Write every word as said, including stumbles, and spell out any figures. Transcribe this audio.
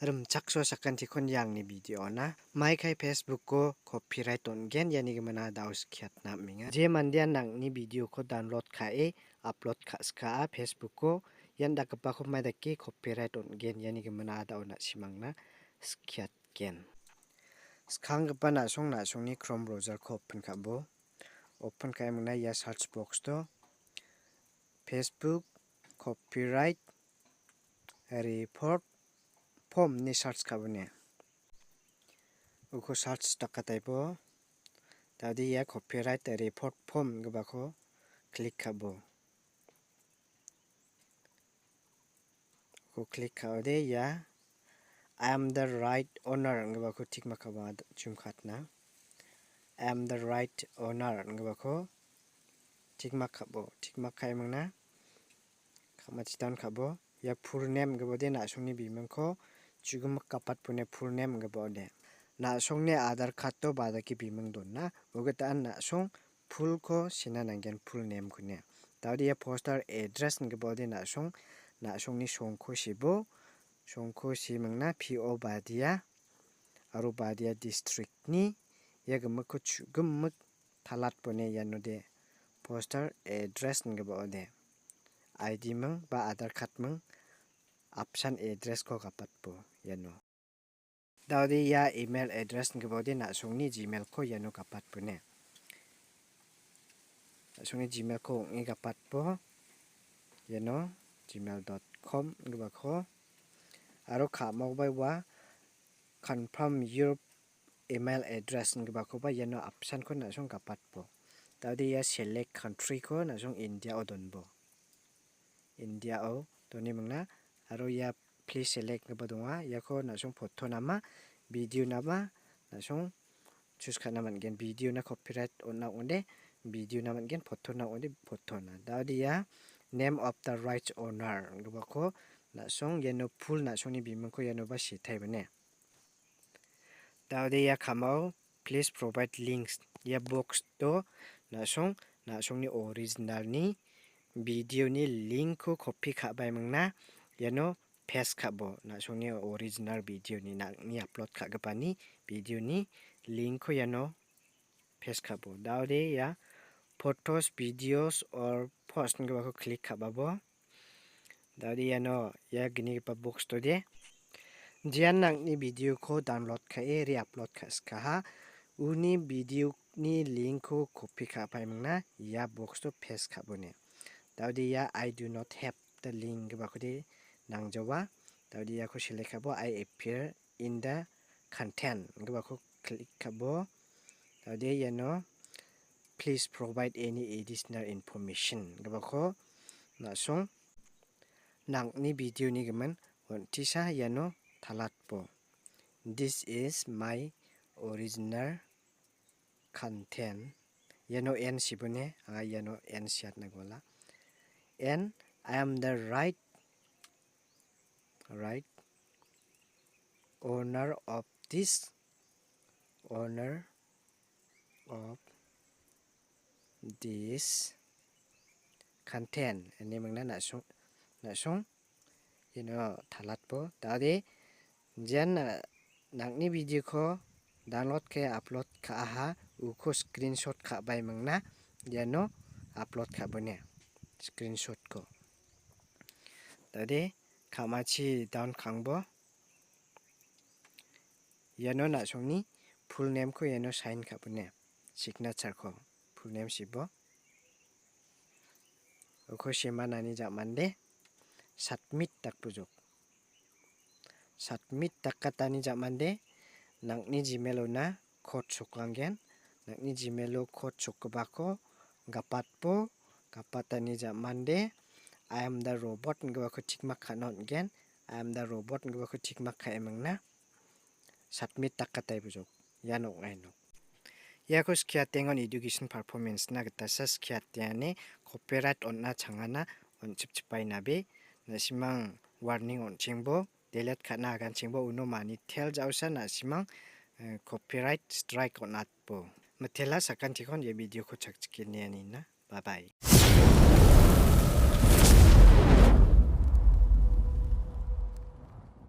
Rimchaksoa sakantikon ia angni video-ona. Maikai Facebook-o copyright on·gen, iani gimin a·dao skiatna am·enga. Je mandean nang·ni video-ko download ka·e upload ka·skaa Facebook-o, ian dakgipako mai dake copyright on·gen, iani gimin a·dao na·simangna skiatgen. Skanggipa na·song na·songni Chrome browser-ko open ka·bo. Open ka·e mingna ia search box-o Facebook copyright report form ine search ka·bone. Uko search dakataibo. Dade ia copyright report form gipako click ka·bo. Uko click ka·ode ia I am the right owner gipako tick mark ka·bo ad-, jum ka·atna. I am the right owner gipako tick mark ka·bo. Tick mark ka·e mingna. Ka·machidon ka·bo. Ia full name gipode na·songni bimingko chugimik gapatpone full name gipode. Na·songni Aadhaar card-o badake biming dona. Ugitan na·song full-ko sina nanggen, full name-kone. Dade ia postal address gipode na·song, na·songni songko sibo, songko simingna P O badia, aro badia district-ni ia gimikko chugimik talatpone ianode postal address gipode. I D ming ba Aadhaar card ming apsan address-ko gapatbo iano. Dade ia email address gipode na·songni Gmail-ko iano gapatbone. Na·songni Gmail-ko ong·e gapatbo iano gmail dot com gipako. Aro ka·maoba ua confirm your email address gipako ba iano apsan-ko na·song gapatbo. Dade ia select country-ko na·song India-o donbo. India-o doni mingna. Aro ia please select gipa donga. Iako na·song photo nama, video nama, na·song choose ka·na man·gen. Video-na copyright on·a ong·ode, video-na man·gen, photo-na ong·ode, photo-na. Dade ia name of the right owner gipako na·song iano full na·songni bimingko ianoba sitaibone. Dade ia ka·mao please provide links. Ia box-o na·song, na·songni original-ni video-ni link-ko copy ka·baimingna iano paste ka·bo. Na·songni original video-ni, nang·ni upload ka·gipani video-ni link-ko iano paste ka·bo. Dade ia photos, videos or post gipako click ka·babo. Dade iano ia gnigipa box-o de. Jean nang·ni video-ko download ka·e re-upload ka·sikaha. Uni video-ni link-ko copy ka·paimingna ia box-o paste ka·bone. Dade ia I do not have the link gipakode nangjawa. Dade iako select ka·bo, I appear in the content gipako click ka·bo. Dade iano please provide any additional information gipako na·song nang·ni video-ni gimin on·tisa iano talatbo. This is my original content. Iano N sibone, anga iano N siatna gola. And I am the right, right owner of this, owner of this content. Ini mangna na·song, na·song ino talatbo. Dade, jean na-, nang·ni video-ko download ka·e upload ka·aha, uko screenshot ka·baimingna iano upload ka·bone. Screenshot-ko. Dade, ka·machi down ka·angbo. Iano na·songni full name-ko iano sign ka·bone. Signature-ko. Full name sibo. Uko semanani ja·mande submit dakbojok. Submit dakatani ja·mande nang·ni Gmail-ona code sokanggen. Nang·ni Gmail-o code sokgipako gapatbo, gapatani ja·mande I am the robot ingipako tick mark ka·na on·gen. I am the robot ingipako tick mark ka·emingna submit dakataibojok. Ian ong·aino. Iako skiatengon education performance-na gitasa skiatengani copyright on·na changana on·chipchipainabe. Na·simang warning on·chengbo, delete ka·na aganchengbo, uno mani tel ja·osa na·simang, eh, copyright strike on·atbo. Mitela sakantikon ia video-ko chakchike nianina. Bye bye.